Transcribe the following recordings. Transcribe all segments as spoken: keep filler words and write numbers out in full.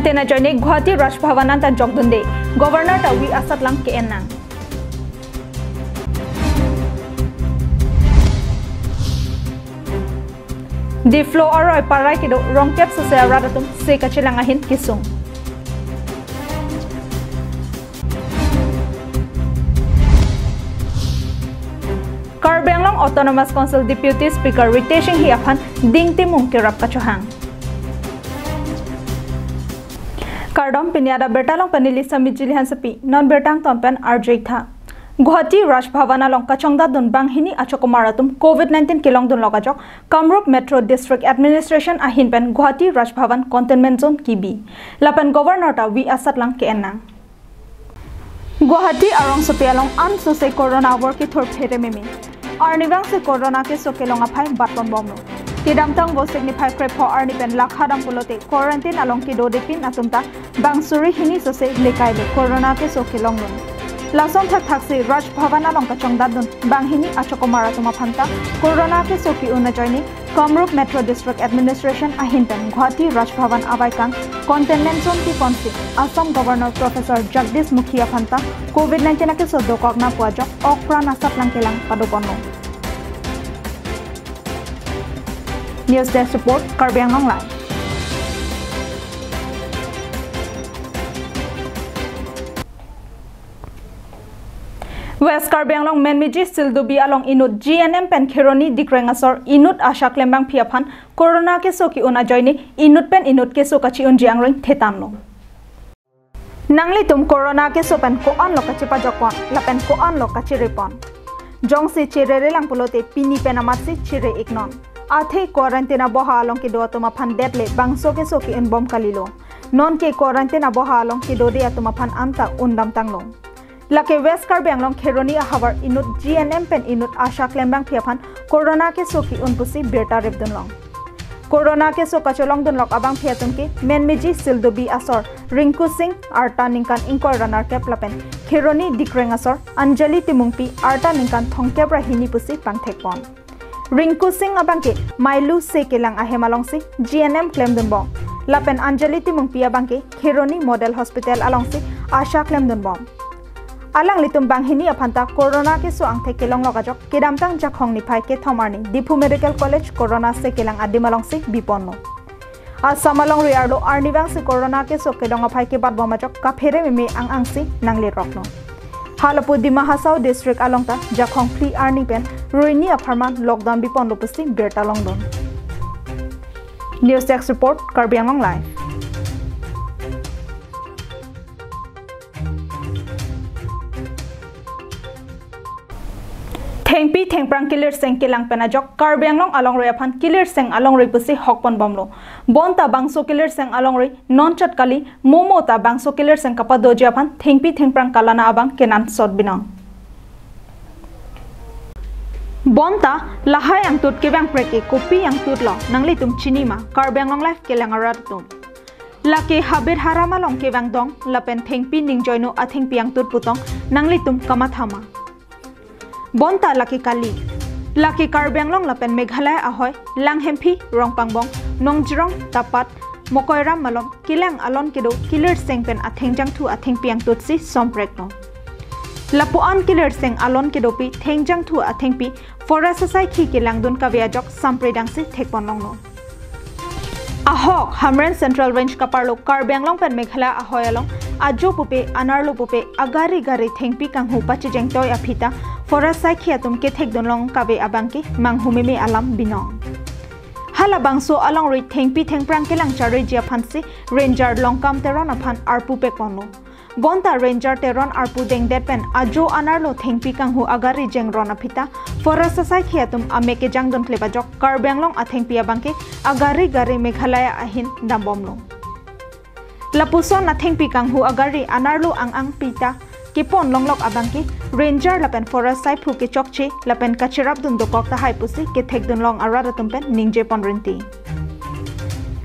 Tena ajoine Guwahati Raj Bhavan anta jokdunde, Governor ta vi asatlang ke-en nang. Diphu aroi parai kedo rongkep sose arat atum se kachelang ahin kesung. Karbi Anglong Autonomous Council Deputy Speaker Ritesh Enghi aphan Ding Timung kerap kachohang. Kardom, pini adap birta along pen neli Sami Jili Hansepi, non birta angton pen arju-ik tha. Guwahati Raj Bhavan along kachongdatdun banghini achokomar atum covid nineteen kelongdunlok ajok Kamrup Metro District Administration ahin pen Guwahati Raj Bhavan Containment Zone kebi. Lapen Governor ta vi asatlang ke-en nang. Guwahati arongsopi along ansose corona avur kethur phere meme. Arnivangsi corona keso kelong aphai batponbomlo. Kedamtang Vosik niphai krepho arni pen lakha dam pulote quarantine along kedodepin atum ta bang suri hini sose lekailo corona keso kelongdun. Lason thakthaksi Raj Bhavan along kachongdatdun banghini achokomar atum aphanta corona keso ke-un ajoine Kamrup Metro District Administration ahin pen Guwahati Raj Bhavan avaikang Containment Zone keponsi Assam Governor Professor Jagdish Mukhi aphanta covid nineteen akeso dokok na pu ajok okpran asatlang kelang padoponlo. News Desk Report, Karbi Anglong Live. West Karbi Anglong Menmiji Sildubi along inut G N M pen Kheroni Dikreng asor inut ASHA klembangpi aphan corona keso ke-un ajoine inut pen inut keso kache-unji angring thetanlo. Nanglitum corona keso pen ko-anlo kachepajokpon, lapen ko-anlo kacherepon. Jongsi chererelang pulote pini pen amatsi chere-iknon. Athe quarantine aboha along kedo atum aphan detle bangso keso ke-unbom kalilo. Nonke quarantine aboha along kedode atum aphan anta undamtanglo. Lake West Karbi Anglong Kheroni ahavar inut G N M pen inut ASHA klembangpi aphan corona keso ke-un pusi birta repdunlong. Corona keso kacholongdunlok abangpi atum ke Menmiji Sildubi asor Rinku Singh, arta ningkan ingkoi ra nerkep lapen Kheroni Dikreng asor Anjali Timungpi, arta ningkan thomkep ra hini pusi pangthekpon. Rinku Singh abangke mailu se kelang ahem alongsi G N M klemdunbom. Lapen Anjali Timungpi abangke Kheroni Model Hospital alongsi ASHA klemdunbom. Alanglitum banghini aphanta corona keso angthek kelonglok ajok kedamtang Jakhong niphai kethom arni Diphu Medical College corona se kelang adim alongsi biponlo. Assam alongri arlo arnivangsi corona keso kedong aphai kebatbom ajok kaphere meme ang-angsi nangliroklo. Halapu Dima Hasao District along ta Jakhong phli arni pen ruini apharman lockdown biponlo pusi birta longdun. News Desk Report, Karbi Anglong Live. Thengpi thengphrang kilirseng kelang pen ajok Karbi Anglong alongri aphan kilirseng alongri pusi hokponbomlo. Bonta bangso kilirseng alongri nonchot kali, mo mo ta bangso kilirseng kapadoji aphan thengpi thengphrang kalana abang kenangsot binong. Bonta lahai angtut kevangprek ke kopi angtutlo, nanglitum chinima, Karbi Anglong Live kelang arat atum. Lake habit haram along kevangdong lapen thengpi ningjoino athengpi angtut putong, nanglitum kamathama. Bonta lake kali. Lake Karbi Anglong lapen Meghalaya ahoi, Langhemphi, Rongpangbong, Nongjirong, Tapat, Mokoiram malom kelang alon kedo kilirseng pen athengjangthu athengpi angtutsi somprekno. Lapu-an kilirseng alon kedopi thengjangthu athengpi forest asaikhi kelangdun kave ajok sampredangsi thekponlonglo. Ahok, Hamren Central Range kaparlo Karbi Anglong pen Meghalaya ahoi along ajo pupe, anerlo pupe, agari gari thengpi kanghu pachejengtoi aphi ta forest asaikhi atum kethekdunlong kave abangke manghu meme alam binong. Halabangso alongri thengpi thengphrang kelang chariji aphansi Ranger Longkam Teron aphan arpu pekponlo. Bonta Ranger Teron arpu dengdet pen ajo anerlo thengpi kanghu agari jengron aphi ta forest asaikhi atum amek kejangdun klep ajok Karbi Anglong athengpi abangke agari gari Meghalaya ahin dambomlo. Lapuson athengpi kanghu agari anerlo ang-angpi ta keponlonglok abangke Ranger lapen forest asaiphu kechokche lapen kacherapdun dokok tahai pusi kethekdunlong arat atum pen ningjeponrinti.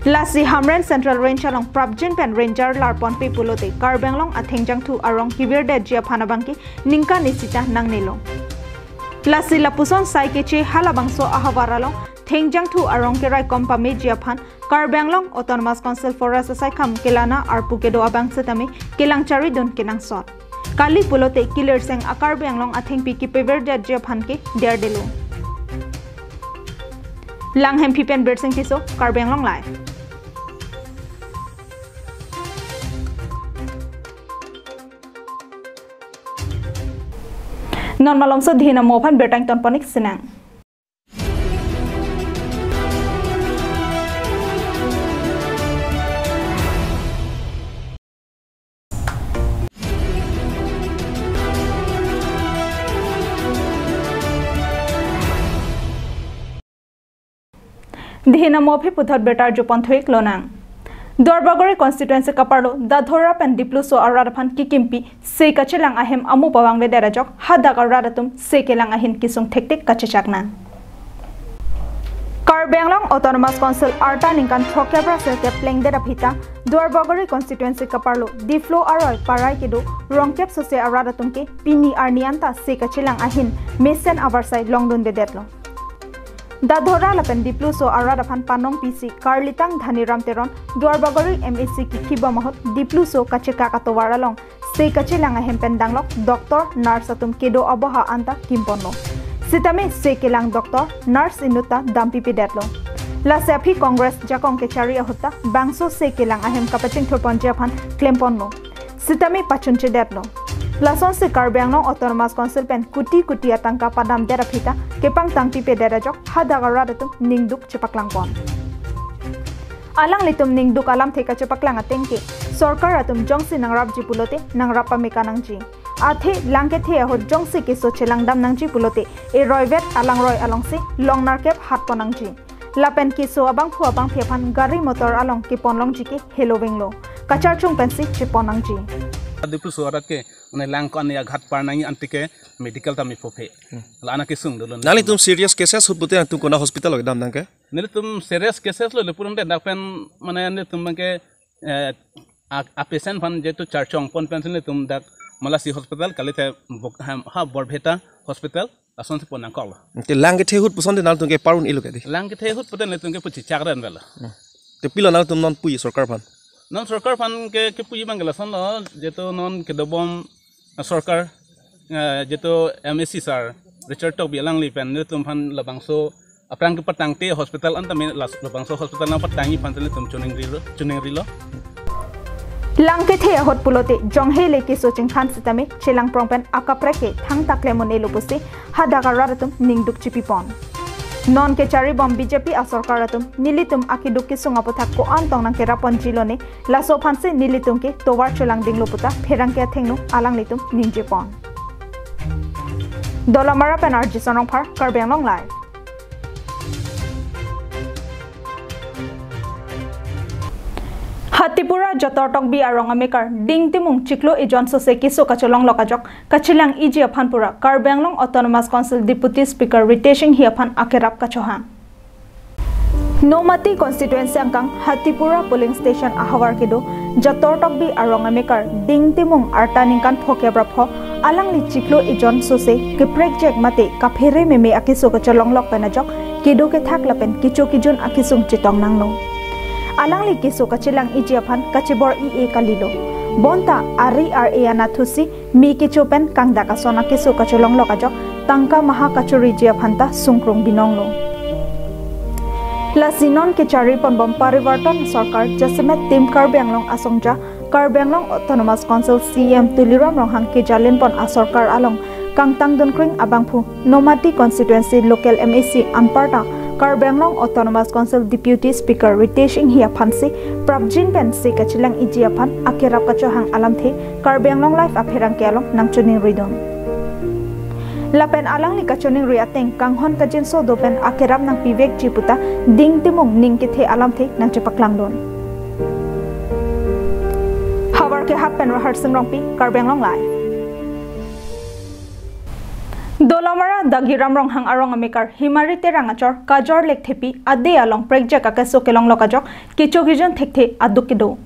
Lasi Hamren Central Range along prapjin pen Ranger larponpe pulote Karbi Anglong athengjangthu arong kevirdetji aphan abangke ningkan isi ta nangnelo. Lasi lapuson sai keche halabangso ahavar along Thengjangthu arong keraikom pameji aphan Karbi Anglong Autonomous Council Forest asaikham kelana arpu kedo abang setame kelang charidun kenangsot. Kali pulote kilirseng a-Karbi Anglong athengpi kipeverjatji aphan ke derdelo. Langhemphi pen Birsing Tisso, Karbi Anglong Live. Non malomso dihin amo aphan birta ingtonpon-ik sinang. Dihin amo aphi puthot birta arjupon thu-ik lonang. Duarbagori constituency kaparlo Dadhora pen Dipluso arat aphan kikimpi se kachelang ahem amu pavangvedet ajok hadak arat atum se kelang ahin kesung thektik kachechak nang. Karbi Anglong Autonomous Council arta ningkan throkkep ra sirkep plengdet aphi ta Duarbagori constituency kaparlo Dipluso aroi parai kedo rongkep sose arat atum ke pini arni anta se kachelang ahin mesen avarsai longdunvedetlo. Dadhora lapen Dipluso arat aphan panongpisi karlitang Dhaniram Teron Duarbagori M A C kikhibom ahut Dipluso kachekak atovar along se kachelang ahem pen danglok doctor, nurse atum kedo aboha anta kimponlo. Sitame se kelang doctor, nurse inut ta dampipedetlo. Lasi aphi Congress jakong kechari ahut ta bangso se kelang ahem kapachingthurponji aphan klemponlo. Sitame pachunchedetlo. Lasonsi Karbi Anglong Autonomous Council pen kuti kuti atangka padamdet aphi ta kepangtangpipedet ajok hadak arat atum ningduk chepaklangpon. Alanglitum ningduk alamthe kachepaklang ateng ke sorkar atum jongsi nangrapji pulote nangrap pame kanangji. Athe lang kethe ahut jongsi keso chelangdam nangji pulote eroivet alangroi alongsi long nerkep hatpon nangji. Lapen keso abangphu abangphi aphan gari motor along kepon longji ke helovinglo. Kacharchung pensi chepon nangji. Dipluso arat ke mane lang ko-an ya ghat par nangji ante ke medical ta mepho phe. Hmm. La ana kesung dolo. Nanglitum serious cases ahut pute nangtum konat hospital lo kedam nang ke? Nelitum serious cases lo le purun de dak pen mane nelitum abang ke, eh, a, a patient aphan jetu charchongpon pensi nelitum dak Malasi Hospital kalithe bok-, ha, ha Borpeta Hospital lasonsi pon nangkoklo. Te lang kethe ahut puson de nangtum ke par un-elo ke di? Lang kethe ahut pute nelitum ke puchechak ren velo. Hmm. Te pilo nangtum non puji sorkar aphan? Non sorkar aphan ke, kepuji abang ke lasonlo, jetu non kedobom, eh, sorkar, eh, jetu M A C sir Richard Tokbi alangli pen nelitum aphan labangso aphrang kepatangte hospital anta me las-, labangso hospital nangpatangji aphan nelitum choningrilo, choningrilo. Lang kethe ahut pulote jonghe le keso chingkhan sitame chelangprong pen akaprek ke thangta klem un-elo pusi hadak arat atum ningduk chepipon. Non kecharibom B J P asorkar atum nelitum akeduk kesung aputhak ko-an tong nangkerapponji lone, laso aphansi nelitum ke tovar chelangdinglo puta pherangke athengno alanglitum ningjepon. Dolamara pen R J Sonrongphar, Karbi Anglong Live. Hatipura Jator Tokbi arong amekar Ding Timung chiklo ejon sose keso kacholonglok ajok kachelang-iji aphan pura Karbi Anglong Autonomous Council Deputy Speaker Ritesh Enghi aphan akerap kachohang. Nomati constituency angkang Hatipura polling station ahavar kedo Jator Tokbi arong amekar Ding Timung arta ningkan phokep ra pho alangli chiklo ejon sose keprekjek mate kaphere meme akeso kacholonglok pen ajok kedo kethak lapen kecho kejun akesung chetong nanglo. Alangli keso kachelang-iji aphan kachebor-i-e kalilo. Bonta ari ar-e anatthusi me kecho pen kangdak ason akeso kacholonglok ajok tangka maha kachoriji aphanta sungkrung binonglo. Lasi non kechariponbom Parivartan Sorkar jasemet Team Karbi Anglong asongja Karbi Anglong Autonomous Council C E M Tuliram Ronghang kejalinpon asorkar along kangtangdun kring abangphu Nomati constituency local M A C anparta Karbi Anglong Autonomous Council Deputy Speaker Ritesh Enghi aphansi prapjin pensi kachelang-iji aphan akerap kachohang alamthe Karbi Anglong Live apherangke along nangchoningridun. Lapen alangli kachoningri ateng kanghon kajinso do pen akerap nangpivekji puta Ding Timung ning kethe alamthe nangchepaklangdun. Havar kehat pen Rahar Sing Rongpi, Karbi Anglong Live. Dolamara Dagiram Ronghang arong amekar Himari Terang achor Kajor Lekthepi ade along prekjek akeso kelonglok ajok kecho kejun thekthe aduk kedo.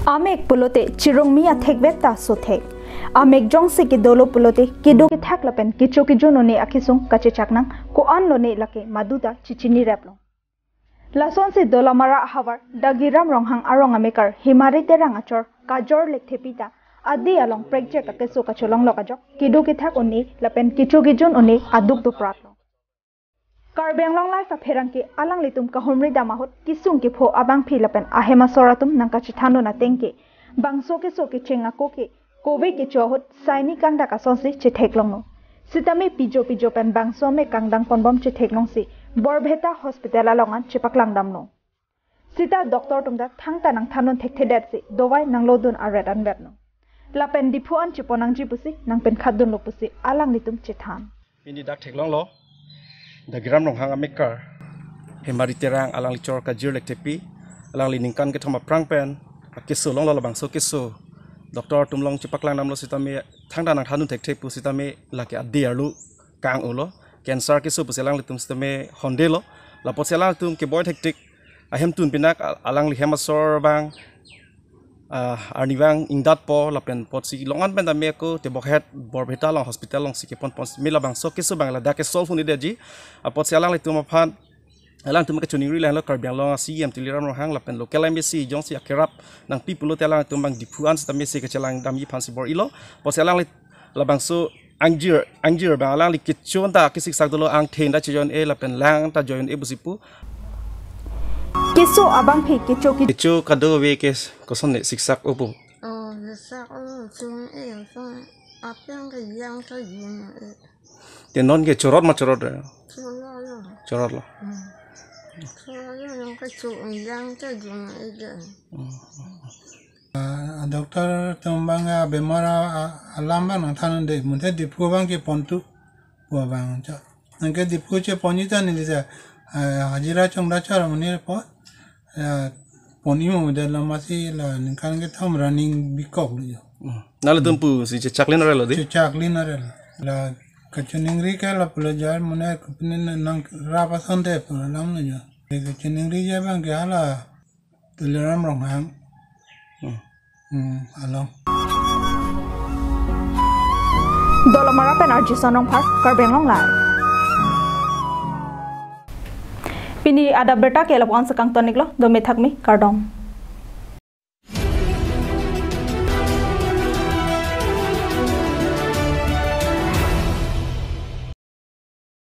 Amek pulote chirungmi athekvet ta sothek. Amek jongsi kedolo pulote kedo kethak lapen kecho kejun one akesung kachechak nang, ko-an lone lake maduta chechini rep long. Lasonsi Dolamara ahavar Dagiram Ronghang arong amekar Hemari Terang achor Kajor Lekthepi ta adi along prekjak akeso kacholong lo kajok, kedo kethak one lapen kecho kejun one aduk doprat lo. Karbi Anglong Live apherangke alanglitum kahumri dam ahut kesung kepho abangphi lapen ahem asor atum nangkachethan dun ateng ke bangso keso kecheng ako ke kove kecho ahut saini kangdak asonsi chetheklonglo. Sitame pijo pijo pen bangso me kangdang ponbom chetheklongsi Borbeta Hospital along an chepaklang damlo. Sita doctor atum ta thangta nangthan dun thekthedetsi dovai nanglo dun aret anvetlo. Lapen Diphu an chepon nangji pusi nangpenkhat dunlo pusi alanglitum chethan. Pini dak theklonglo, Dagiram Ronghang amekar Hemari Terang alangli chor Kajir Lekthepi, alangli ningkan kethom aphrang pen akeso longlo, labangso keso doctor atum along chepaklang damlo sitame thangta nangthan dun thekthe pu sitame lake adi arlo kang-olo, cancer keso pusi alanglitum sitame hondelo. Lapotsi alangtum keboi thektik ahemtun pinak al-, alangli hem asor abang, ah, arnivang ingdatpo lapen apotsi longan pen tame ako tebokhet Borbeta along hospital alongsi keponpon, me labangso keso abang ladak ke solve un-edetji. Apotsi alanglitum aphan, alangtum kachoningri lahenlo Karbi Anglong a-C E M Tuliram Ronghang lapen local M A C jongsi akerap nangpi pulote alangtum abang Diphu an sitame se kachelang damji aphansi bor-ilo. Apotsi alangli labangso angjir, angjir abang alangli kecho ta kesiksak dolo, angthe ta chejoin-e lapen lang ta join-e pusi pu. Keso abangphi kecho ke- Kecho kadokave ke koson ne siksak-o pu? Oh, siksak-o, chung e, chung apeng ke yang ke yun e. Te non ke chorot ma chorot e? Chorot lo. Chorot lo. Hmm. Chorot lo, yang kecho yang ke yun e je. Hmm. Ah, doctor atum abang, ah, bemar, ah, ah, alam abang nangthan un-e, mate Diphu abang ke pontu, pu abang cha. Nangke Diphu cheponji ta neli ta, ah, hajira chongda char amonit apot, ah, pon-i mo de la masi la ningkan kethom running bikok lo jo. Hmm. Nanglitum pusi chechaklen arelo dei? Chechaklen arelo. La kachoningri ke lapulo jar mane kupini nangrap asonte pu alam lo jo. Kachoningri je abang ke hala Tuliram Ronghang. Hmm. Hmm, along. Dolamara pen R J Sonong Park, Karbi Anglong Live. Pini adap abirta ke lapu-an si kangton-iklo, dome thakme, kardom.